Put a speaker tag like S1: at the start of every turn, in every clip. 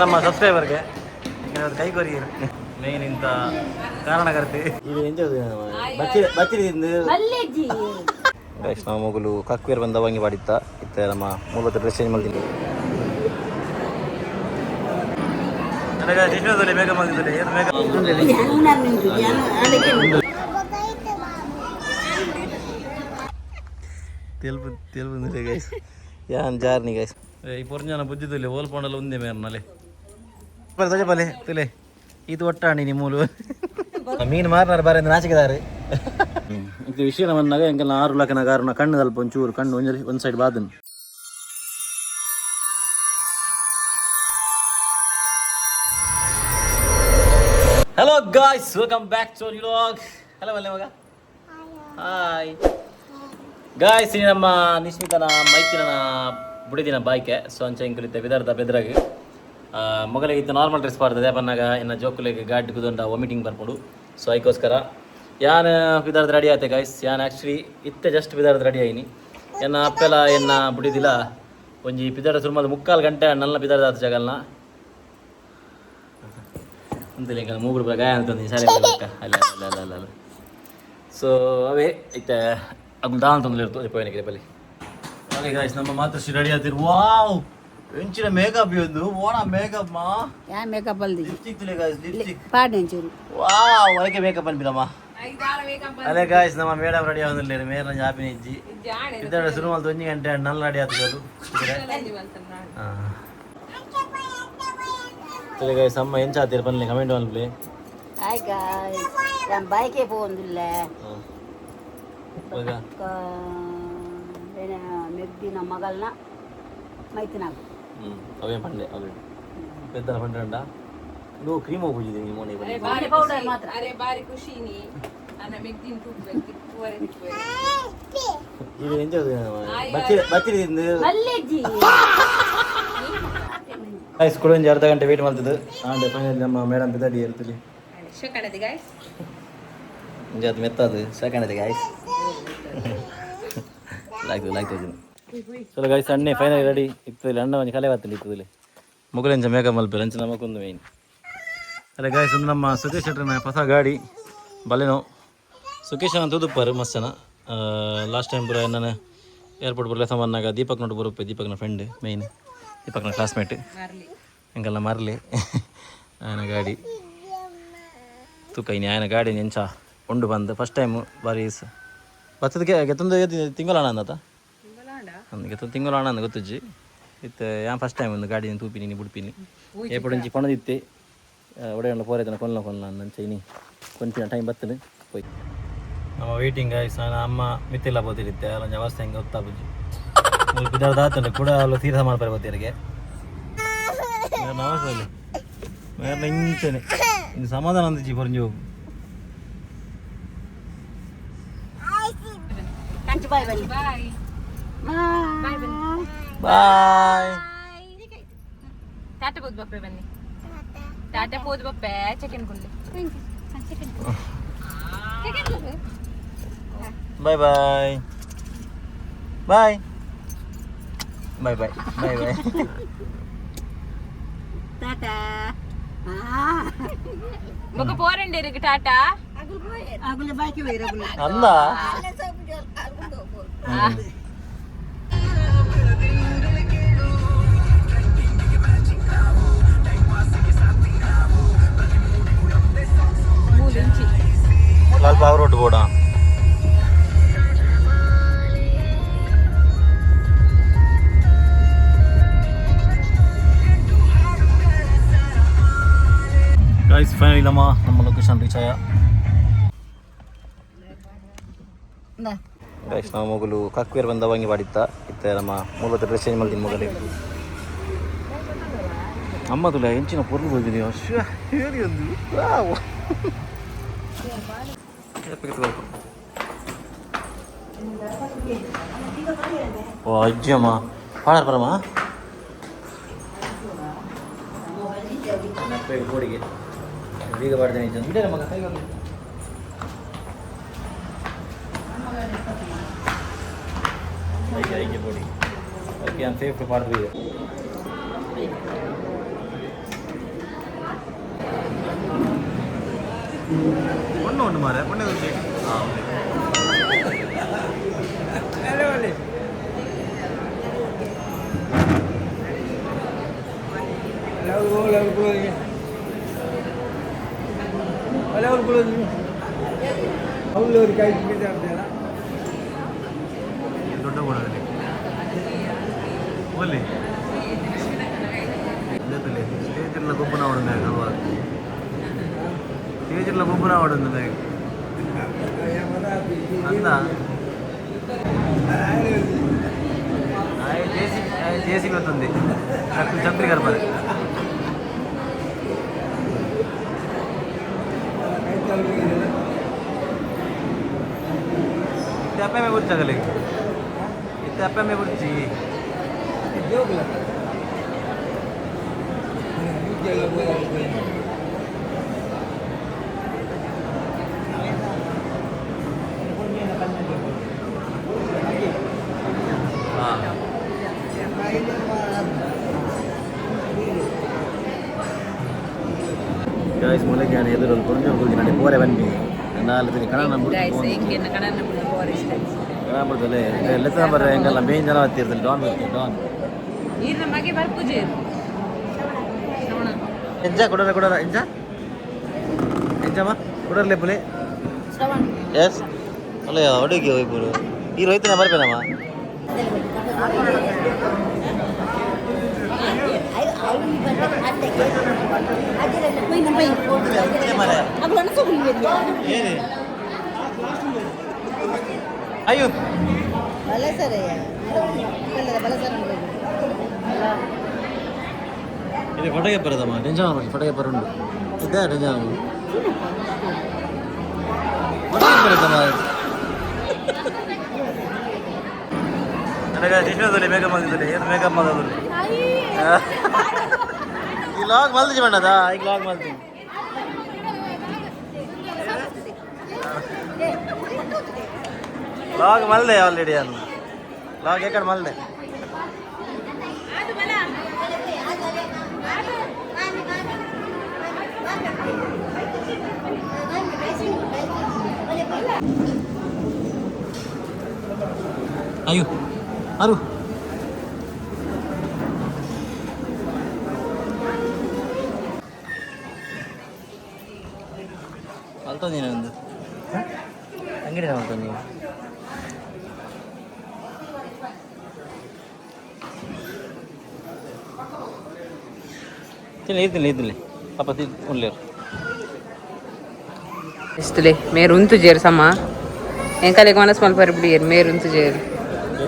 S1: ನಮ್ಮ ಸಬ್ಸ್ಕ್ರೈಬರ್ಗೆ ಕೈ ಕೊರಿ ಮೇನ್ ಇಂತ ಕಾರಣಕರ್ತೆ ಇದು ಎಂಚ ಬಚ್ಚಿರಿ ಬಚ್ಚಿರಿ ತಿಂದು. ಗೈಸ್, ನಮ್ಮ ಮಗಳು ಕಕ್ವೇರ್ ಬಂದ ವಂಗಿ ಪಾಡಿತ್ತ ಇತ್ತೆ ನಮ್ಮ ಮೂಲತ ಡ್ರೆಸ್ ಚೇಂಜ್ ಮಾಡ್ತೀನಿ. ನನಗೆ ಜಿಷ್ಣುದಲ್ಲಿ ಮೇಕಪ್ ಮಾಡಿದ್ದೆ, ಏನು ಮೇಕಪ್? ತೆಲ್ಪು ತೆಲ್ಪು ಗೈಸ್, ಯಾನ್ ಜಾರ್ನಿ ಗೈಸ್. ಈ ಪೊರ್ಜನ ಬುದ್ಧಿದಲ್ಲಿ ಓಲ್ ಪೋಂಡಲ ಒಂದೇ ಮೇರ್ನಲೆ ಬಲೆ ತುಲೆ ಇದು ಒಟ್ಟಾಣಿ ನಿಮ್ಮ ಮೂಲು ಮೀನು ಮಾರ್ನಾರ ಬಾರೆ ನಾಚಿಕೆದಾರೆ. ಇದು ವಿಷಯ ಬಂದಾಗ ಎಂಕೆಲ್ಲ 6 ಲಕ್ಷನ ಕಾರಣ ಕಣ್ಣು ಸ್ವಲ್ಪ ಒಂಚೂರು ಕಣ್ಣು ಒಂಜಿ ಒಂದು side ಬಾದನ್. Hello guys, welcome back to vlog. Hello ಮಲ್ಲೆ ಮಗ, ಹಾಯ್ ಗಾಯ್ಸ್. ನಮ್ಮ ನಿಶ್ಮಿತನ ಮೈತಿನ ಬುಡಿದಿನ ಬಾಯ್ಕೆ. ಸೊ ಅಂಚ ಇಂಕುಲಿತ್ತೆ ವಿದರ್ದ ಬೆದ್ರಾಗ ಮೊಗಲಿಗೆ ಇತ್ತು ನಾರ್ಮಲ್ ಡ್ರೆಸ್ ಪಾಡ್ತದೆ ಬನ್ನಾಗ ಇನ್ನು ಜೋಕುಲಿಗೆ ಗಾಡಿ ಕುದೊಂಡ ವಾಮಿಟಿಂಗ್ ಬರ್ಪುಂಡು. ಸೊ ಐಕೋಸ್ಕರ ಯಾನ್ ಬಿದಾರ್ದ ರೆಡಿ ಆಯ್ತೆ ಗಾಯ್ಸ್. ಯಾನ್ ಆ್ಯಕ್ಚುಲಿ ಇತ್ತೆ ಜಸ್ಟ್ ಬಿದಾರ್ದ ರೆಡಿ ಆಯ್ನಿ. ಎನ್ನ ಅಪ್ಪೆಲ ಎನ್ನ ಬುಡಿದಿಲ್ಲ ಒಂಜಿ ಪಿದಾರ ಸುಮಾರು ಮುಕ್ಕಾಲು ಗಂಟೆ ನಲ್ಲ ಪಿದಾರ್ದ ಆತ ಜಗಲ್ನ ಅಂತಲೇ ಮೂಗುರು ಗಾಯ ಅಂತಂದು ಶಾಲೆ ಅಲ್ಲ ಅಲ್ಲ ಅಲ್ಲ ಅಲ್ಲ ಅಲ್ಲ. ಸೊ ಅವೇ ಇತ್ತೆ ಅಗ್ಲು ದಾನ್ ತೊಂದರೆ ಇರ್ತದೆ ಪೋಯನಿಗೆ ಬಲಿ. ಓಕೆ ಗಾಯ್ಸ್, ನಮ್ಮ ಮಾತೃಶ್ರೀ ರೆಡಿ ಆತಿರು. ವಾವ್, ಎಂಚಿನ ಮೇಕಪ್ ಒಂದು ಓಣ ಮೇಕಪ್ ಮಾ.
S2: ಯಾ ಮೇಕಪ್ ಅಲ್ದಿ.
S1: ಲಿಪ್ಸ್ಟಿಕ್ ತುಲೆ ಗಾಯ್ಸ್, ಲಿಪ್ಸ್ಟಿಕ್.
S2: ಪಾಡೆಂಚೂರು.
S1: ವಾವ್, ಅದಕ್ಕೆ ಮೇಕಪ್ ಅನ್ಪಿದಮ್ಮ. ಅದೇ ಗಾಯ್ಸ್, ನಮ್ಮ ಮೇಡಮ್ ರೆಡಿ ಆಗೋದಿಲ್ಲ. ಮೇರ್ನ ಜಾಪಿನ ಇಜ್ಜಿ ಇದ್ದಾಳೆ. ಶುರು ಮಲ್ತು ಒಂಜಿ ಗಂಟೆ ನಲ್ಲ ರೆಡಿ ಆತದೆ. ತುಲೆ ಗಾಯ್ಸ್, ಅಮ್ಮ ಎಂಚ ಆತೀರ ಪನ್ಲೆ, ಕಮೆಂಟ್ ಮಲ್ಪಲೆ.
S2: ಹಾಯ್ ಗಾಯ್ಸ್, ನಾನು ಬೈಕೇ ಪೋಂದಿಲ್ಲ. ಮೆಗ್ದಿನ ಮಗಲ್ನ ಮೈತಿನಾಗ.
S1: ಹ್ಞೂ, ಅವೇ ಪಂಡೆ ಅವೇ ಪೆದ್ದನ ಪಂಡೆ ಉಂಟಾ? ನೀವು ಕ್ರೀಮ್ ಹೋಗಿದ್ದೀನಿ ಮೋನೆ.
S2: ಪೌಡರ್ ಮಾತ್ರ.
S3: ಅರೆ ಬಾರಿ ಖುಷಿ ನೀ ಅನ್ನ ಮೆಗ್ದಿನ ತೂಪು ತೂವರೆ.
S1: ಇದು ಎಂಚ ಬಚ್ಚಿರಿ ಬಚ್ಚಿರಿ ತಿಂದು.
S2: ಮಲ್ಲೆಜ್ಜಿ.
S1: ಗಾಯ್ಸ್, ಕೂಡ ಒಂಜಿ ಅರ್ಧ ಗಂಟೆ ವೇಟ್ ಮಾಡ್ತಿದ್ದು ಆಂಡ್ ಫೈನಲಿ ನಮ್ಮ ಮೇಡಮ್ ಬಿದ್ದಾಡಿ ಇರ್ತಿಲಿ.
S3: ಶಕಣದಿ ಗಾಯ್ಸ್.
S1: ಅದು ಮೆತ್ತದು ಸಾಕಾಣದೆ ಗಾಯ್ಸ್. ಲಾಗ್ತದೆ ಲಾಗ್ತದೆ. ಚಲೋ ಗಾಯ್ಸ್, ಅಣ್ಣೆ ಫೈನಲ್ ರೆಡಿ ಇತ್ತದಿಲ್ಲ. ಅಣ್ಣ ಒಂಜಿ ಕಲೆ ಬತ್ತಲಿ ಇತ್ತದಿಲ್ಲ. ಮೊಗಲೆಂಚ ಮೇಕಪ್ ಮಲ್ಪೆರ್ ಅಂಚ ನಮಕೊಂದು ಮೇನ್. ಅಲ್ಲ ಗಾಯ್ಸ್, ಒಂದು ನಮ್ಮ ಸುಖೇಶ್ ಶೆಟ್ಟರ್ನ ಹೊಸ ಗಾಡಿ ಬಲೆನೋ. ಸುಖೇಶ್ ಅನ್ನ ತೂದುಪ್ಪಾರು ಮಸ್ತ್ ಜನ. ಲಾಸ್ಟ್ ಟೈಮ್ ಪೂರ ನಾನು ಏರ್ಪೋರ್ಟ್ ಬರಲೆ ಸಾಮಾನಾಗ ದೀಪಕ್ ನೋಡು ಬರುಪ್ಪೆ. ದೀಪಕ್ನ ಫ್ರೆಂಡ್ ಮೇಯ್ನ್, ದೀಪಕ್ನ ಕ್ಲಾಸ್ಮೇಟ್. ಎಂಕಲ್ಲ ಮರಲಿ ಆಯನ ಗಾಡಿ ತೂಕ. ಇನಿ ಆಯನ ಗಾಡಿ ಎಂಚ ಉಂಡು ಬಂದು ಫಸ್ಟ್ ಟೈಮ್ ಬಾರಿ ಬತ್ತದಕ್ಕೆ ಗೆತ್ತೊಂದು ತಿಂಗಳಾಣ ಅಂದತ ಗೆತ್ತೊಂದು ತಿಂಗಳಾಣ ಅಂದ ಗೊತ್ತುಜ್ಜಿ ಇತ್ತೆ. ಯಾನ್ ಫಸ್ಟ್ ಟೈಮ್ ಒಂದು ಗಾಡಿ ತೂಪಿನಿ ನೀ ಬುಡ್ಪಿನಿ. ಏಪಡೊಂಜಿ ಪಣದಿತ್ತೆ ಒಡೆಯೊಂಡ ಪೋರೈತನ ಕೊಲ್ಲ ಕೊಲ್ಲ ಅಂಚ ಇನಿ ಕೊಂಚಿನ ಟೈಮ್ ಬತ್ತದು ಪೋಯ್. ನಮ್ಮ ವೇಟಿಂಗ್ ಗಾಯ್ಸ್. ನಾನು ಅಮ್ಮ ಮಿತ್ತಿಲ್ಲ ಬೋತಿರಿತ್ತೆ. ಅಲ್ಲೊಂಜಿ ಅವಸ್ಥೆ ಹೆಂಗೆ ಗೊತ್ತಾಪುಜಿ. ಮುಲ್ಪ ಪಿದಾರ್ದ ಕೂಡ ಅಲ್ಲ ತೀರ್ಥ ಮಾಡ್ತಾರೆ ಬೋತಿರಿಗೆ. ಅವಸ್ಥೆ ಬೇರೆ ಇಂಚನೆ ಇನ್ನು ಸಮಾಧಾನ ಅಂದಿಜ್ಜಿ ಪೊರಂಜಿ ಹೋಗು.
S2: ಕಂಚು ಬಾಯ್ ಬನ್ನಿ.
S3: ಬಾಯ್.
S2: ಬಾಯ್.
S1: ಬಾಯ್.
S3: ಟಾಟಾ ಪೋದು ಬಪ್ಪೆ ಬನ್ನಿ. ಟಾಟಾ ಪೋದು ಬಪ್ಪೆ ಚಿಕನ್ ಕುಲ್ಲೆ.
S1: Bye bye bye bye bye bye bye.
S2: Tata.
S3: ಬೊಕ ಪೋರಂಡೇರಿಗೆ ಟಾಟಾ.
S2: ಅಗುಲ ಬಾಕಿ ವೈರಗುಲ.
S1: ಅಂದ.
S3: ಮೂಲಿಂಚಿ.
S1: ಲಾಲ್ ಪಾವ್ ರೋಡ್ ಬೋಡ. ಗೈಸ್, ಫೈನಲಿ ನಮ್ಮ ನಮ್ಮ ಲೊಕೇಶನ್ ರೀಚ್ ಆಯ. ಗೈಸ್, ನಮ್ಮ ಮಗಳು ಕಕ್ವೇರ್ ಬಂದ ವಂಗಿ ಪಾಡಿತ್ತ ಇತ್ತೆ. ನಮ್ಮ ಮೂಲತ ಡ್ರೆಸ್ ಚೇಂಜ್ ಮಾಡ್ತೀನಿ ಮಗಳಿಗೆ. ಅಮ್ಮ ತುಲೆ ಎಂಚಿನ ಪೊರ್ಲು ಹೋಗಿದೀವಿ ಅಶ್ವ ಹೇಳಿ ಒಂದು. ವಾವ್. ಓ ಅಜ್ಜಮ್ಮ ಪಾಡಾರ ಪರಮ ಗೋಡಿಗೆ ಬೀಗ ಪಾಡ್ದೇನೆ ಬಿಡಲ್ಲ ಮಗ ಕೈಗೆ. ಐಕೆ ಐಕೆ ಪೊಡಿ. ಓಕೆ, ನಾನು ಸೇಫ್ ಪಾಡ್ದು. ಪೊಣ್ಣು ಉಂಡು ಮಾರೆ ಪೊಣ್ಣೆ ಹಾಂ. ದೊಡ್ಡ ಬೋರ್ಡಲ್ಲಿ ಓಲಿ ಸ್ಟೇಜ್ ಗೊಬ್ಬನ ಆವಡುಂದು ಅಲ್ವಾ? ಸ್ಟೇಜ್ ಗೊಬ್ಬನ ಆವಡುಂದು ಅಂದ ಜೇಸಿ ಗೊತ್ತುಂది ಚಕ್ರಿ ಚಕ್ರಿ ಗರ್ಭದೆ. ಇತ್ತೆ ಅಪ್ಪೆ ಬುರ್ಚಾಗಲಿ, ಇತ್ತೆ ಅಪ್ಪೆ ಬುರ್ಚಿ. ಹಾಂ, ಗಾಯ್ಸ್, ಮೊಳಗೆ ನಾನು ಎದುರು ಕೊಂಚ ಹೋಗಿ ಪೋರೆ ಬನ್ನಿ ನಾಲ್ಕು ದಿನ ಕನ್ನಡ.
S3: ಗೈಸ್, ಇಂಕೆನ್ನ ಕಣನ ಬಿಡು ಪೋರೆ ಇಷ್ಟ.
S1: ಕನ್ನಡ ಬಿಡ್ತಲೆ ಲೆಕ್ಕ ಬರ್ರೆ ಹೆಂಗಲ್ಲ ಮೇನ್ ಜನ ಹತ್ತಿರ್ತದೆ ಡಾನ್ ಬರ್ತೀವಿ ಡಾನ್.
S3: ಈರ್ನ ಮಗೆ ಬರ್ಪುಜೆ.
S1: ಎಂಜ ಕೊಡೋರ ಕೊಡೋರ ಎಂಜ ಎಂಜಮ್ಮ ಕೊಡೋರ್ಲೆ ಪುಲೆ. ಎಸ್ ಅಲ್ಲ ಅಡುಗೆ ಹೋಗ್ಬೋದು ಈ ರೈತನ ಬರ್ಬೇನಮ್ಮ. ಅಯ್ಯೋ. ಇದು ಫೋಟೋಗೆ ಬರೋದಮ್ಮ, ಟೆನ್ಷನ್ ಆಗ್ಬೇಕು. ಫೋಟೋಗೆ ಬರುಂಡು ಇದ್ದ ಟೆನ್ಷನ್ ಆಗ್ಬೇಕು. ಫೋಟೋಗೆ ಬರೋದಮ್ಮ. ನನಗೆ ಶಿಶುದಲ್ಲಿ ಮೇಕಪ್ ಮಾಡಿದಲ್ಲಿ ಏನು ಮೇಕಪ್ ಮಾಡೋದು? ಈ ಲಾಗ್ ಮಲ್ದಿ ಬಣ್ಣದ ಈಗ ಲಾಗ್ ಮಲ್ತೀನಿ. ಲಾಗ್ ಮಲ್ದೆ ಆಲ್ರೆಡಿ ಅಲ್ಲ ಲಾಗ್ ಏಕಡೆ ಮಲ್ದೆ. ಅಯ್ಯೋ ಅರು ಮಲ್ತೊಂದಿನ ಒಂದು ಅಂಗಡಿ ಮಲ್ತೊಂದಿನ. ತಿನ್ಲಿ ತಿನ್ಲಿ ತಿನ್ಲಿ ಪಾಪ ತಿನ್ ಉಳ್ಳೇರು.
S3: ಇಸ್ತುಲೆ ಮೇರು ಉಂತು ಜೇರು ಸಮ ಎಂಕಲೆಗ್ ಮನಸ್ ಮಲ್ಪರೆ ಬಿಡಿಯೇರು ಮೇರು ಉಂತು ಜೇರು.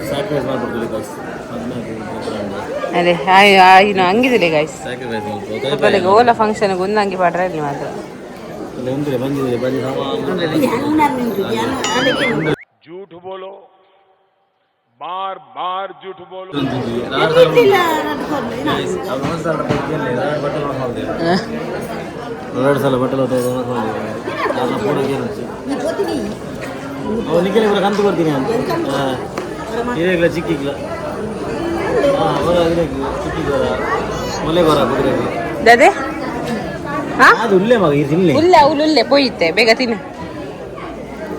S1: Sacrifice ಮಾಡ್ಬಿಡ್ತೀವಿ guys.
S3: ಅದೇ ಆಯ್ ಆಯ್ನು ಹಂಗಿದಿಲ್ಲ ಗೈಸ್.
S1: ಸ್ಯಾಕ್ರಿಫೈಸ್ ಮಾಡ್ಬೋದು.
S3: ಒಬ್ಬಲಿಗೆ ಓಲ ಫಂಕ್ಷನ್ ಒಂದು ಅಂಗಿ ಪಾಡ್ರೆ ಅಲ್ಲಿ ಮಾತ್ರ.
S1: ಉಂದಿಲ್ಲ ಬಂದಿದೆ ಬಂದಿ ಸಾಮಾನು.
S4: झूठ बोलो, बार बार झूठ बोलो.
S1: ಎರಡು ಸಲ ಬಟ್ಟಲು ನಿಖಿಲ್ ಕೂಡ ಕಂತು ಕೊಡ್ತೀನಿ ಅಂತ ಹಿರೇಗ್ಲ ಚಿಕ್ಕಿಗ್ಲ. ಹಾಂ, ಅವರ ಚಿಕ್ಕಿಗೋರ ಮೊಲೆ ಗೊರ ಕುದುರೆಗೆ.
S3: ದಾದೆ ಹಾ.
S1: ಅದು ಉಲ್ಲೆ ಮಗ ಇದು ತಿನ್ಲಿ.
S3: ಉಲ್ಲೆ ಅವ್ಲು ಉಲ್ಲೆ ಪೋಯಿತ್ತೆ, ಬೇಗ ತಿನ್ನು.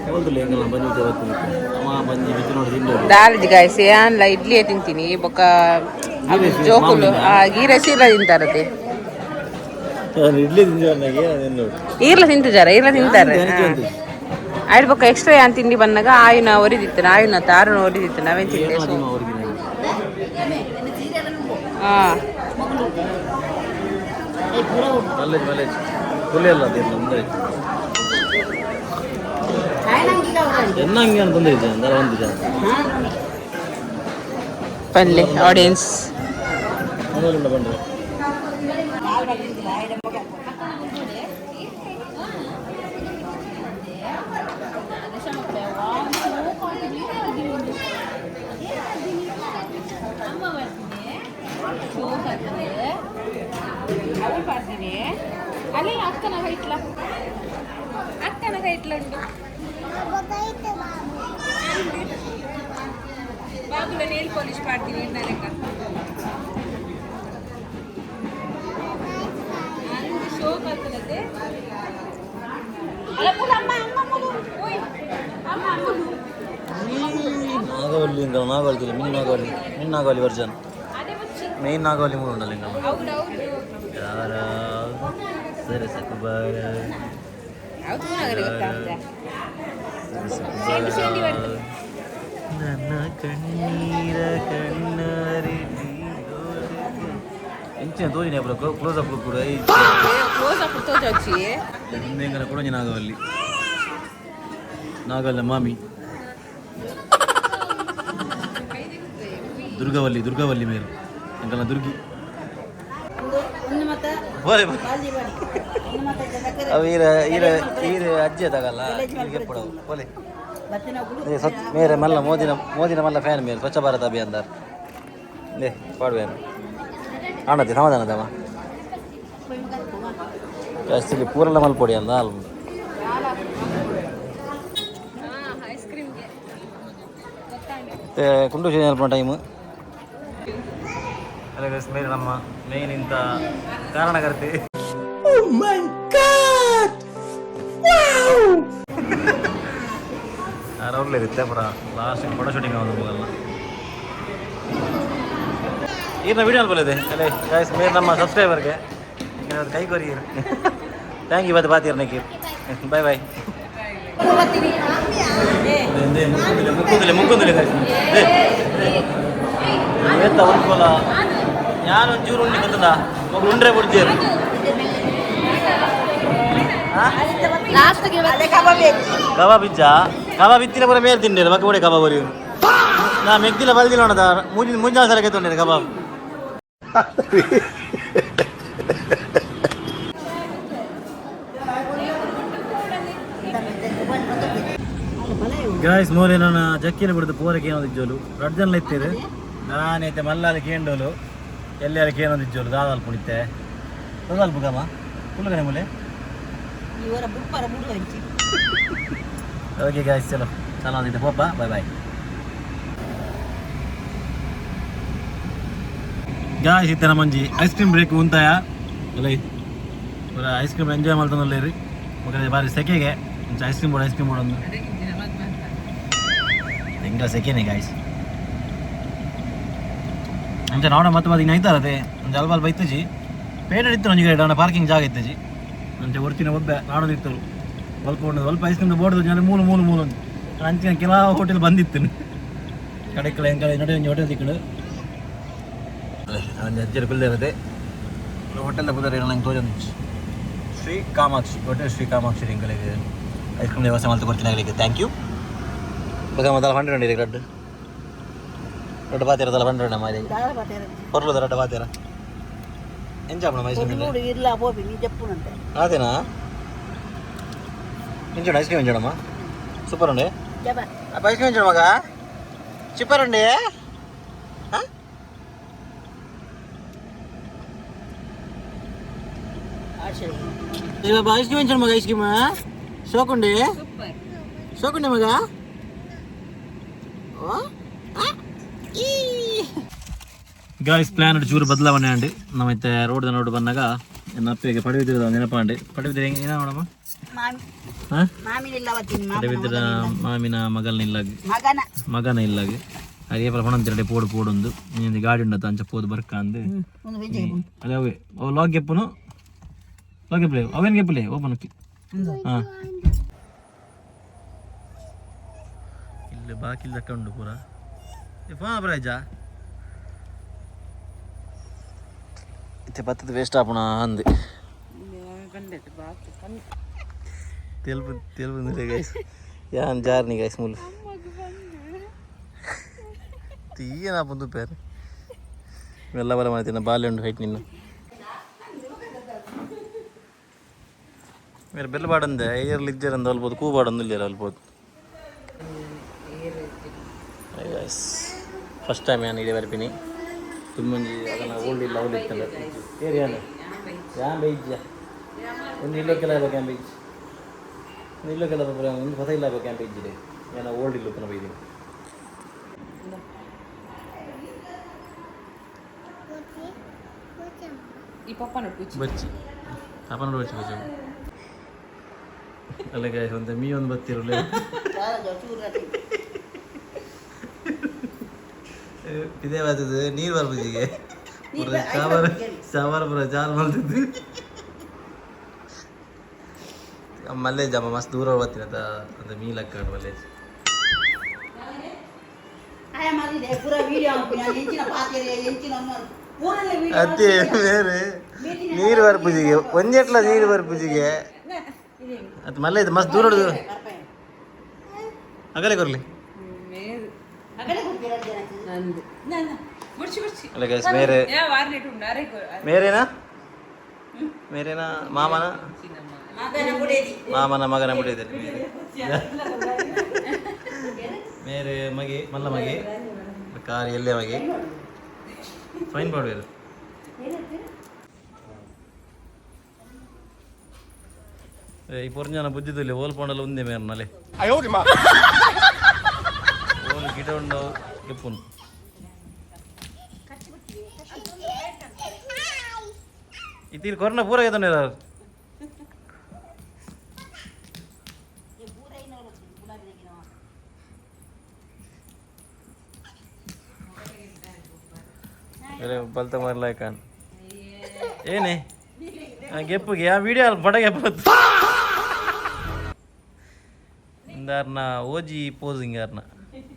S1: ಯಾವತ್ತಲ್ಲ ಹೆಂಗಲ್ಲ ಬಂದು ಬರ್ತೀನಿ ಅಮ್ಮ ಬಂದು ಬಿದ್ದು ನೋಡಿ ತಿಂದು.
S3: ದಾಲ್ಜಿ ಗಾಯ್ಸ್, ಏನ್ಲ ಇಡ್ಲಿಯೇ ತಿಂತೀನಿ ಬೊಕ್ಕ ಜೋಕುಲು ಆ ಗೀ ರೈಸ್ ಇಲ್ಲ ತಿಂತಾರತೆ.
S1: ಇಡ್ಲಿ ತಿಂದಿದ್ದಾಗೆ ಅದೇನು ನೋಡಿ.
S3: ಈರ್ಲ ತಿಂತುಜಾರ, ಈರ್ಲ ತಿಂತಾರೆ. ಆಯ್ತು, ಬೊಕ್ಕ ಎಕ್ಸ್ಟ್ರಾ ಯಾನ್ ತಿಂಡಿ ಬಂದಾಗ ಆಯುನ ಒರಿದಿತ್ತು, ಆಯುನ ತಾರುನ ಒರಿದಿತ್ತು, ನಾವೇ ತಿಂದೆ ಸೊ. ಹಾ.
S1: ಮಲ್ಲೇಜ್ ಮಲ್ಲೇಜ್ ಹುಲಿ ಅಲ್ಲ ಅದೇನು ಅಂದರೆ ಎನ್ನ ಹಂಗೆ ಅಂತಂದ್ರೆ ಇದೆ ಅಂದ್ರೆ ಒಂದು ಜನ.
S3: ಪಲ್ಲೆ ಆಡಿಯನ್ಸ್.
S1: ಮೊದಲಿಂದ ಬಂದ್ರೆ
S3: ಅಲ್ಲಿ ಅಕ್ಕನ ಕೈಟ್ಲ, ಅಕ್ಕನ ಕೈಟ್ಲ ಉಂಟು. ಬಾಬುಲ ನೇಲ್ ಪಾಲಿಶ್ ಮಾಡ್ತೀನಿ ಇನ್ನ ಲೆಕ್ಕ ಅಂದು ಶೋಕ್ ಆಗ್ತದೆ.
S1: ನಾಗವಲ್ಲಿ ఇంకా Nagavalli mini Nagavalli, mini Nagavalli version, main Nagavalli ಮೂರು ಉಂಡಲ್ಲ ఇంకా. ಯಾರ ಸರಸಕುಬಾರ. ನನ್ನ ಕಣ್ಣೀರ ಕಣ್ಣಾರೆ. ಎಂಚಿನ ತೋಜಿನ ಕ್ಲೋಸ್ ಅಪ್ ಕೂಡ.
S3: ಕ್ಲೋಸ್ ಅಪ್ ತೋಜೊಚ್ಚಿ.
S1: ಎಂಗಲ ಕೂಡ ನಾಗವಲ್ಲಿ, ನಾಗಲ್ಲ ಮಾಮಿ ದುರ್ಗವಲ್ಲಿ, ದುರ್ಗವಲ್ಲಿ ಮೇಲ್ ಎಂಕಲ್ನ ದುರ್ಗಿ. ಬೋಲೆ ಅವು ಈರ ಈರ ಈರ ಅಜ್ಜಿ ತಗಲ್ಲ ಎಪ್ಪಡವು ಬೋಲೆ. ಸ್ವಚ್ಛ ಮೇರೆ ಮಲ್ಲ ಮೋದಿನ ಮೋದಿನ ಮಲ್ಲ ಫ್ಯಾನ್ ಮೇರೆ ಸ್ವಚ್ಛ ಭಾರತ ಅಭಿಯಾನದಾರ್ ಲೇ ಪಾಡ್ವೇನು ಆಣತಿ ಸಮಾಧಾನದಮ್ಮ ಜಾಸ್ತಿ ಪೂರಲ್ಲ ಮಲ್ಪೊಡಿ ಅಂದ ಅಲ್. ಮತ್ತೆ ಕುಂಡು ಟೈಮ್ ಅಲ್ಲ ಮೇರೆ ನಮ್ಮ ಮೇನ್ ಇಂಥ ಕಾರಣಕರ್ತಿ. ಅವ್ರಲ್ಲೇ ಇರುತ್ತೆ ಪುರ ಲಾಸ್ಟ್ ಫೋಟೋ ಶೂಟಿಂಗ್ ಆಗೋದು ಹೋಗಲ್ಲ. ಈರ್ನ ವಿಡಿಯೋ ಅಲ್ಬಲ್ಲಿದೆ ಅಲ್ಲೇ ಗಾಯ್ಸ್. ಮೇರೆ ನಮ್ಮ ಸಬ್ಸ್ಕ್ರೈಬರ್ಗೆ ಕೈ ಕೊರಿ. Thank you. ಬಾತ್ ಬಾತಿರ್ನಕ್ಕೆ ಬಾಯ್ ಬಾಯ್. ಮುಕ್ಕುಂದಿಲ್ಲ ಮುಕ್ಕುಂದಿಲ್ಲ ಗಾಯ್ಸ್. ಏತ ಒಂದ್ಕೊಲ ನಾನು ಒಂಚೂರು ಉಂಡಿ ಗೊತ್ತದ ಒಬ್ರು ಉಂಡ್ರೆ ಬಿಡ್ತೀರಿ. ಕಬಾಬ್ ಇಜ್ಜಾ? ಕಬಾಬ್ ಇತ್ತಿನ ಪೂರ ಮೇಲ್ ತಿಂಡಿರ ಬಕ್ಕ ಕೂಡ ಕಬಾಬ್ ಬರಿ. ನಾ ಮೆಗ್ದಿಲ್ಲ ಬಲ್ದಿಲ್ಲ ಉಂಡದ ಮುಂಜಿನ ಮುಂಜಾನೆ ಸರಕ್ಕೆ ತೊಂಡಿರ ಕಬಾಬ್. ಗಾಯ್ಸ್, ಮೋಲೆ ನನ್ನ ಜಕ್ಕಿನ ಬಿಡ್ದು ಪೂರಕ್ಕೆ ಏನೋ ಇಜ್ಜೋಲು ರಡ್ಡು ಜನ ಇತ್ತೀರು. ನಾನೈತೆ ಮಲ್ಲಾಲ ಕೇಂಡೋಲು ಎಲ್ಲಾರ ಕೇನೊಂದು ಇಜ್ಜೋಲು ದಾದಾಲ್ ಪುಣಿತೆ ದಾದಾಲ್ ಪುಗಮ್ಮ ಕುಲ್ಲಗನೆ ಮೂಲೆ. ಓಕೆ ಗಾಯ್ಸ್, ಚಲೋ ಚಲೋ ಅಂದಿದ್ದೆ ಪೋಪ. Bye bye guys. ಇತ್ತೆ ಮಂಜಿ ಐಸ್ ಕ್ರೀಮ್ ಬ್ರೇಕ್ ಉಂತಾಯ ಅಲ್ಲ. ಪೂರ ಐಸ್ ಕ್ರೀಮ್ ಎಂಜಾಯ್ ಮಾಡ್ತಾನಲ್ಲ ರೀ ಮಕ್ಕಳಿಗೆ. ಬಾರಿ ಸೆಕೆಗೆ ಐಸ್ ಕ್ರೀಮ್ ಬೋಡು, ಐಸ್ ಕ್ರೀಮ್ ಬೋಡು. ಎಂಗ್ಲ ಸೆಕೆನೆ ಗಾಯ್ಸ್. ಅಂಚ ನಾಡ ಮತ್ತೆ ಮತ್ತೆ ಇನ್ನು ಐತಾರದೆ ಒಂದು ಅಲ್ಪ ಅಲ್ಪ ಇತ್ತಜಿ ಪೇಟೆ ಇತ್ತು ಒಂಜಿ ಕಡೆ ಪಾರ್ಕಿಂಗ್ ಜಾಗ ಇತ್ತಜಿ. ಅಂಚೆ ಒರ್ತಿನ ಒಬ್ಬೆ ನಾಡೊಂದು ಇತ್ತು ಅಲ್ಪ ಉಂಡು ಅಲ್ಪ ಐಸ್ ಕ್ರೀಮ್ ಬೋರ್ಡ್ ಮೂಲು ಮೂಲು ಮೂಲು ಒಂದು ಅಂಚಿನ ಕೆಲವು ಹೋಟೆಲ್ ಬಂದಿತ್ತು ಕಡೆಕಡೆ. ಎಂಕಡೆ ನಡೆ ಒಂಜಿ ಹೋಟೆಲ್ ತಿಕ್ಕಡು. ಒಂಜಿ ಅಜ್ಜರ ಕುಲ್ದೆ ಇರುತ್ತೆ ಹೋಟೆಲ್ ಪುದರ್ ನಂಗೆ ತೋಜೊಂದು ಶ್ರೀ ಕಾಮಾಕ್ಷಿ ಹೋಟೆಲ್, ಶ್ರೀ ಕಾಮಾಕ್ಷಿ. ಎಂಕಲೆಗ್ ಐಸ್ ಕ್ರೀಮ್ ವ್ಯವಸ್ಥೆ ಮಲ್ತು ಕೊಡ್ತೀನಿ ಆಗಲಿಕ್ಕೆ thank you. ಬೊಕ ಮೊದಲ ಪಂಡ್ರೆ ರಡ್ಡು ರಡ್ಡು ಪಾತೆರ ತಲ ಪಂಡ್ರೆ ಮಾರಿ ಪೊರ್ಲುದ ರಡ್ಡು ಪಾತೆರ ಎಂಚ ಆಪುಂಡು ಐಸ್ ಕ್ರೀಮ್?
S2: ಇಲ್ಲ ಪೋಪಿ ನೀ ಜಪ್ಪುನಂತೆ.
S1: ಆತೇನಾ? ಎಂಚುಂಡು ಐಸ್ ಕ್ರೀಮ್? ಎಂಚುಂಡಮ್ಮ? ಸೂಪರ್ ಉಂಡೆ.
S2: ಜಬ.
S1: ಅಪ್ಪ ಐಸ್ ಕ್ರೀಮ್ ಎಂಚುಂಡು ಮಗ? ಚಿಪ್ಪರ್ ಉಂಡೆ. ಐಸ್ ಕ್ರೀಮ್ ಎಂಚುಂಡು ಮಗ? ಐಸ್ ಕ್ರೀಮ್ ಸೋಕುಂಡೆ, ಸೋಕುಂಡೆ ಮಗ. ಗಾಯ್ಸ್, ಪ್ಲಾನ್ ಚೂರು ಬದಲಾವಣೆ ಅಂడి. ನಮ್ಮೈತೆ ರೋಡ್ ರೋಡ್ ಬಂದಾಗ ನನ್ನ ಅಪ್ಪಗೆ ಪಡವಿದ್ರದ ನೆನಪಾಂಡಿ. ಪಡವಿದ್ರೆ ಏನೋ ನೋಡಮ್ಮ.
S2: ಮಾಮಿ.
S1: ಹಾಂ.
S2: ಮಾಮಿನಿಲ್ಲ ಬತ್ತೀನಿ.
S1: ಪಡವಿದ್ರ ಮಾಮಿನ ಮಗಲ್ನ ಇಲ್ಲಾಗ.
S2: ಮಗನ.
S1: ಮಗನ ಇಲ್ಲಾಗ ಅದೇ ಪಣಂತಿರಡೆ ಪೋಡು ಪೋಡೊಂದು ಇನ್ನೊಂದು ಗಾಡಿ ಉಂಡತ್ತ ಅಂಚ ಪೋದು ಬರ್ಕ ಅಂದು.
S2: ಒಂದು ಬೆಂಚಿಗೆ.
S1: ಅದೇ ಅವೇ ಅವು ಲಾಕ್ ಗೆಪ್ಪುನು, ಲಾಕ್ ಗೆಪ್ಪಲೆ ಅವೇನು ಗೆಪ್ಪಲೆ ಓಪನ್. ಹಾಂ, ಇಲ್ಲಿ ಬಾಕಿ ದಕ್ಕ ಉಂಡು ಪೂರ. ಫೋನ್ ಪ್ರೈಜಾ ಇತ್ತೆ ಬತ್ತದ ವೇಸ್ಟ್ ಆಪುಣ ಅಂದು. ತೆಲ್ಪು ತೆಲ್ಪು ಗೈಸ್. ಯಾನ್ ಜಾರ್ನಿ ಗೈಸ್ ಮುಲ್ ತೀಯನ ಬಂದು ಪೇರು ಮೆಲ್ಲ ಬರ ಮಾಡ್ತೀನಿ ಬಾಲ್ಯ ಉಂಡು ಹೈಟ್ ನಿನ್ನ ಮೇರೆ ಬೆಲ್ಲ ಬಾಡಂದೆ ಏರ್ಲಿ ಇಜ್ಜರಂದ ಅಲ್ಬೋದು ಕೂ ಬಾಡಂದು ಇಲ್ಲೇರ ಅಲ್ಬೋದು. ಗೈಸ್, ಫಸ್ಟ್ ಟೈಮ್ ಏನು ಇದೇ ಬರ್ಪಿನಿ ತುಂಬಂಜಿ ಅದನ್ನ ಓಲ್ಡ್ ಇಲ್ಲ ಓಲ್ಡ್ ಇತ್ತಲ್ಲ ಏರಿಯಾನ ಯಾನ್ ಬೈಜ್ಯ ಒಂದು ಇಲ್ಲೋ ಕೆಲ ಕ್ಯಾಂಪ್ ಬೈಜ್ ಒಂದು ಇಲ್ಲೋ ಕೆಲ ಒಂದು ಹೊಸ ಇಲ್ಲ ಕ್ಯಾಂಪ್ ಇಜ್ಜಿದೆ ಏನೋ ಓಲ್ಡ್ ಇಲ್ಲ ಪುನಃ ಬೈದಿನಿ.
S3: ಈ ಪಪ್ಪ ನೋಡು.
S1: ಬಚ್ಚಿ ಪಾಪ ನೋಡು, ಬಚ್ಚಿ ಬಚ್ಚಿ. ಅಲ್ಲ ಗಾಯ್ಸ್, ಒಂತೆ ಮೀ ಒಂದು ಬತ್ತಿರಲ್ಲ. ಇದೇ ಬರ್ತದೆ ನೀರು ಬರ್ಬುಜಿಗೆ ಪೂರ ಸಾಂಬಾರು ಸಾಂಬಾರು ಪೂರ ಜಾಲ್ ಮಲ್ತಿದ್ದು. ಮಲ್ಲೇಜ್ ಅಮ್ಮ ಮಸ್ತ್ ದೂರ ಬರ್ತೀನಿ ಅಂತ ಅಂತ ಮೀ ಲಕ್ಕ ಮಲ್ಲೇಜ್.
S2: ಆಯ ಮಲ್ಲಿದೆ ಪೂರ ವೀಡಿಯೋ ಎಂಚಿನ ಪಾತ್ರೆ ಎಂಚಿನ ಪೂರಲ್ಲ ವೀಡಿಯೋ.
S1: ಅತ್ತೆ, ಬೇರೆ ನೀರು ಬರ್ಪುಜಿಗೆ ಒಂಜೆಟ್ಲ ನೀರು ಬರ್ಪುಜಿಗೆ ಅದು ಮಲ್ಲೇಜ್ ಮಸ್ತ್ ದೂರ ಹೊಡ್ದು. ಅಗಲೆ ಕೊರ್ಲಿ.
S3: ಬುಡ್ಚಿ ಬುಡ್ಚಿ.
S1: ಅಲ್ಲ ಗೈಸ್, ಮೇರೆ
S3: ಯಾ ವಾರ್ನೆಟ್ ಉಂಡು ಅರೆ.
S1: ಮೇರೇನಾ ಮೇರೇನಾ ಮಾಮನ
S2: ಮಗನ ಬುಡೇದಿ.
S1: ಮಾಮನ ಮಗನ ಬಿಡಿದ್ದೇನೆ. ಮೇರೆ ಮೇರೆ ಮಗೆ ಮಲ್ಲ ಮಗೆ ಕಾರ್ ಎಲ್ಲೇ ಮಗೆ ಫೈನ್ ಪಾಡ್ವೇರು. ಈ ಪೊರ್ಜನ ಬುದ್ಧಿದಲ್ಲಿ ಓಲ್ ಪೋಂಡಲ ಒಂದೇ ಮೇರ್ನಲೆ ಓಲ್ ಗಿಡ ಉಂಡು ಕೆಪ್ಪುನು. ಇತ್ತೀರ್ ಕೊರೋನಾ ಪೂರ ಎತ್ತೊಂಡಿರಾರು. ಅರೆ ಬಲ್ತ ಮಾರ್ಲಾಯ್ಕಾನ್ ಏನೇ ಗೆಪ್ಪುಗೆ ಆ ವಿಡಿಯೋ ಅಲ್ಲಿ ಪಡ ಗೆಪ್ಪು ಇಂದಾರ್ನ ಓಜಿ ಪೋಸಿಂಗ್ ಯಾರ್ನ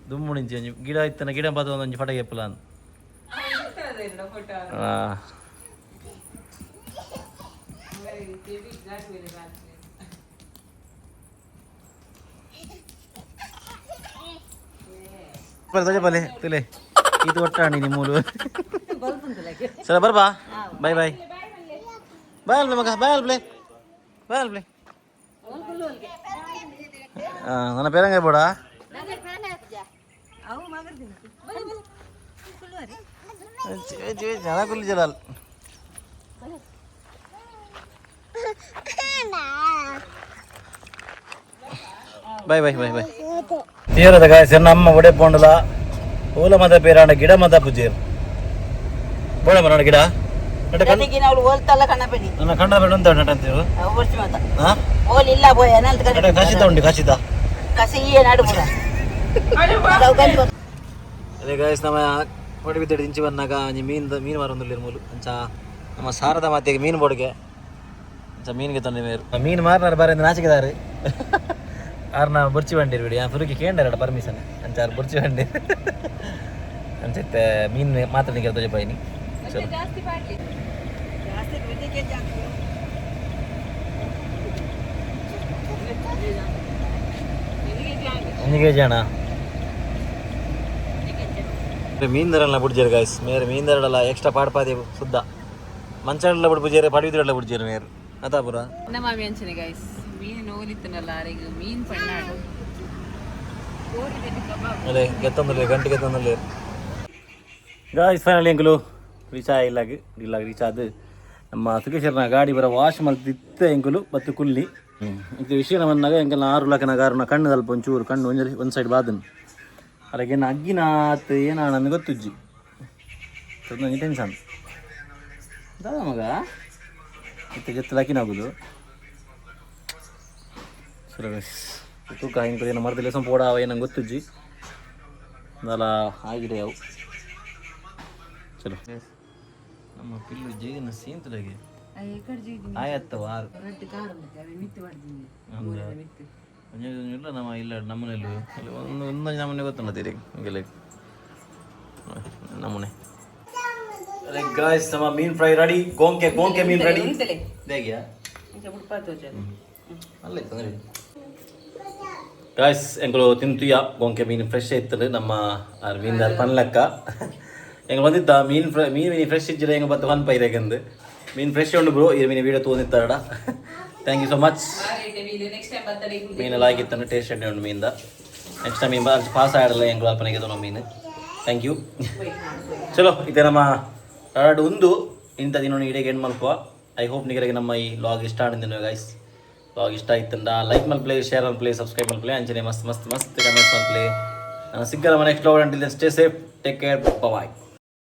S1: ದುಮ್ಮುಣಿಂಚಿ ಒಂಜಿ ಗಿಡ ಇತ್ತನ ಗಿಡ ಬದ ಒಂಜಿ ಫಟ ಗೆಪ್ಪುಲ ಅಂದ್.
S3: ಫೋಟೋ.
S1: ಆ. ಬಲೆ ಬಲೆ ತುಲೆ ಇದು ಒಟ್ಟಾಣಿ ನಿಮ್ಮ ಮೂಲು. ಸರ ಬರ್ಬಾ. ಬಾಯ್ ಬಾಯ್ ಬಾಯ್ ಅಲ್ಪ್ಲೆ ಮಗ, ಬಾಯ್ ಅಲ್ಪ್ಲೆ, ಬಾಯ್ ಅಲ್ಪ್ಲೆ. ಹಾಂ, ನನ್ನ ಪೇರಂಗ ಬೋಡ. ಜನ ಕುಲ್ಲಿ ಜಲಾಲ್. Bye bye bye bye. ತೀರದ ಗಾಯ್ಸ್, ನಮ್ಮ ಒಡೆ ಪೋಂಡಲ ಓಲ ಮದ ಪೇರಾಂಡ ಗಿಡ ಮದ ಪೂಜೆರ್ ಬೋಡ ಮರಣ ಗಿಡ ನಟ ಕಣ್.
S2: ಅವಳು ಓಲ್ತಲ್ಲ ಕಣ್ಣಪಡಿ.
S1: ನನ್ನ ಕಂಡ ಬೇಡ ಉಂಟು ನಟ ಅಂತೀರು.
S2: ವರ್ಷ ಮಾತ.
S1: ಹಾ.
S2: ಓಲ್ ಇಲ್ಲ ಬೋಯ್ ಏನಂತ.
S1: ನಟ ಕಸಿತ ಉಂಟು ಕಸಿತ.
S2: ಕಸಿ ನಾಡು ಪೂರ.
S1: ಅದೇ ಗಾಯ್ಸ್, ನಮ್ಮ ಪಡುಬಿದ್ದಡಿ ಇಂಚಿ ಬಂದಾಗ ಒಂಜಿ ಮೀನ್ ಮೀನು ಮಾರೊಂದುಲ್ಲೆರ್ ಮೂಲು. ಅಂಚ ನಮ್ಮ ಸಾರದ ಮಾತೆಗೆ ಮೀನು ಬೋಡಿಗೆ ಅಂಚ ಮೀನ್ಗೆ ತೊಂದರೆ ಮೇರು ಮೀನು ಮಾರ್ನಾರು ಬಾರೆ ನಾಚಿಕೆದಾರು. ಆರ್ನ ಬುರ್ಚಿ ಬಂಡಿರ್ ಬಿಡಿ. ಆ ಫುರುಕಿ ಕೇಂಡಾರಡ ಪರ್ಮಿಷನ್. ಅಂಚ ಆರ್ ಬುರ್ಚಿ ಬಂಡಿ ಅಂಚತ್ತೆ ಮೀನು ಮಾತ್ರ ನಿಗೆ ತೋಜಪಾಯಿನಿ. ಚಲೋ.
S3: ಜಾಸ್ತಿ ಪಾಡ್ಲಿ.
S1: ಒಂಜಿ ಕೆಜಿ ಅಣ್ಣ ಮೀನ್ ದರಲ್ಲ ಬಿಡ್ಜೇರು ಗಾಯ್ಸ್. ಮೇರೆ ಮೀನ್ ದರಡಲ್ಲ ಎಕ್ಸ್ಟ್ರಾ ಪಾಡ್ಪಾದೆ ಸುದ್ದ ಮಂಚಾಡಲ್ಲ ಬಿಡ್ಪುಜೇರು, ಪಡವಿದ್ರಲ್ಲ ಬಿಡ್ಜೇರು ಮೇರು ಅತಾಪುರ.
S3: ನಮ್ಮ ಮಾಮಿ ಅಂಚನೆ ಗೈಸ್, ಮೀನು ನೋಲಿತ್ತನಲ್ಲ ಅರೆಗ್ ಮೀನ್ ಪಣ್ಣಾಡು ಕಬಾಬ್.
S1: ಅದೇ ಗೆತ್ತೊಂದುಲ್ಲೆ ಗಂಟೆ ಗೆತ್ತೊಂದುಲ್ಲೆ ಗಾಯ್ಸ್. ಫೈನಲಿ ಎಂಕುಲು ರೀಚ್ ಇಲ್ಲಾಗ ಇಲ್ಲಾಗ ರೀಚ್ ಆದ್ ನಮ್ಮ ಸುಖೇಶ್ವರನ ಗಾಡಿ ಬರ ವಾಶ್ ಮಲ್ತಿತ್ತ ಎಂಕುಲು ಬತ್ತು ಕುಲ್ಲಿ. ಇದು ವಿಷಯ ಬಂದಾಗ ಎಂಕಲ್ನ 6 ಲಕ್ಷನ ಗಾರುನ ಕಣ್ಣು ಸ್ವಲ್ಪ ಒಂಚೂರು ಕಣ್ಣು ಒಂಜಿ ಒಂದು ಸೈಡ್ ಬಾದನ್ ಅರಗೇನು ಅಗ್ಗಿನ ಆತ್ ಏನ ನನಗೆ ಗೊತ್ತುಜ್ಜಿ. ಒಂಜಿ ಟೆನ್ಷನ್ ದಾದ ಮಗ ಇತ್ತೆ ಜೊತೆ ಲಕಿನ ಆಗುದು. ಸರಿ ತೂಕ ಹಿಂಗೆ ಏನೋ ಮರದಲ್ಲಿ ಸ್ವಲ್ಪ ಓಡಾವ ಏನಂಗೆ ಗೊತ್ತುಜ್ಜಿ ಅದಲ್ಲ ಆಗಿದೆ ಅವು. ಚಲೋ, ನಮ್ಮ ಪಿಲ್ಲು ಜೀವನ ಸೀಂತದಾಗೆ ಆಯತ್ತ ವಾರು ಒಂಜಿ ಇಲ್ಲ ನಮ್ಮ ಇಲ್ಲ ನಮ್ಮನೆಯಲ್ಲಿ ಇಲ್ಲಿ ಒಂದು ಒಂದೊಂದು ನಮೂನೆ ಗೊತ್ತುಂಟು ಹಿಂಗೆಲ್ಲ ನಮೂನೆ. ಗಾಯ್ಸ್, ನಮ್ಮ ಮೀನ್ ಫ್ರೈ ರೆಡಿ. ಗೋಂಕೆ ಗೋಂಕೆ ಮೀನ್ ರೆಡಿ. ಹೇಗ್ಯಾ ಅಲ್ಲ ತೊಂದರೆ. ಗಾಯ್ಸ್, ಎಂಕುಲು ತಿಂತುಯ ಗೊಂಕೆ ಮೀನು ಫ್ರೆಶ್ ಇತ್ತು. ನಮ್ಮ ಆರ್ ಮೀನ್ದಾರ್ ಪನ್ಲಕ್ಕ ಎಂಗ್ ಬಂದಿದ್ದ ಮೀನ್ ಫ್ರೈ ಮೀನು ಮೀನು ಫ್ರೆಶ್ ಇಜ್ಜಿರ ಹೆಂಗೆ ಬತ್ತು ಒನ್ ಪೈರೇಗಂದು ಮೀನು ಫ್ರೆಶ್ ಉಂಡು ಬ್ರೋ. ಈ ಮೀನು ವೀಡಿಯೋ ತೋದಿತ್ತಾರಡ thank you so much.
S3: Next time ಬರ್ತಡೆ.
S1: ಮೀನೆಲ್ಲ ಆಗಿತ್ತು, ಟೇಸ್ಟ್ ಉಂಡು ಮೀನ್ದ. ನೆಕ್ಸ್ಟ್ ಟೈಮ್ ಮೀನು ಪಾಸ್ ಆಡಲ್ಲ ಎಂಕುಲು ಅಲ್ಪನಿಗೆ ತೋನೋ ಮೀನು. Thank you. ಚಲೋ, ಇದೆ ನಮ್ಮ ಎರಡು ಒಂದು ಇಂಥ ದಿನ ಇಡೀ ಎಂಡ್ ಮಲ್ಪುವ. I hope ನಿಗರಿಗೆ ನಮ್ಮ ಈ ವ್ಲಾಗ್ ಇಷ್ಟ ಆಡಿದ್ದೀನಿ ಗೈಸ್. ವ್ಲಾಗ್ ಇಷ್ಟ ಆಯ್ತಂದ ಲೈಕ್ ಮಲ್ಪ್ಲೆ, ಶೇರ್ ಮಲ್ಪ್ಲೆ, ಸಬ್ಸ್ಕ್ರೈಬ್ ಮಲ್ಪ್ಲೆ, ಅಂಚನೆ ಮಸ್ತ್ ಮಸ್ತ್ ಮಸ್ತ್ ಕಮೆಂಟ್ಸ್ ಮಲ್ಪ್ಲೆ. ನಾನು ಸಿಕ್ಕಲ್ಲ next vlog. Until stay safe, take care, bye.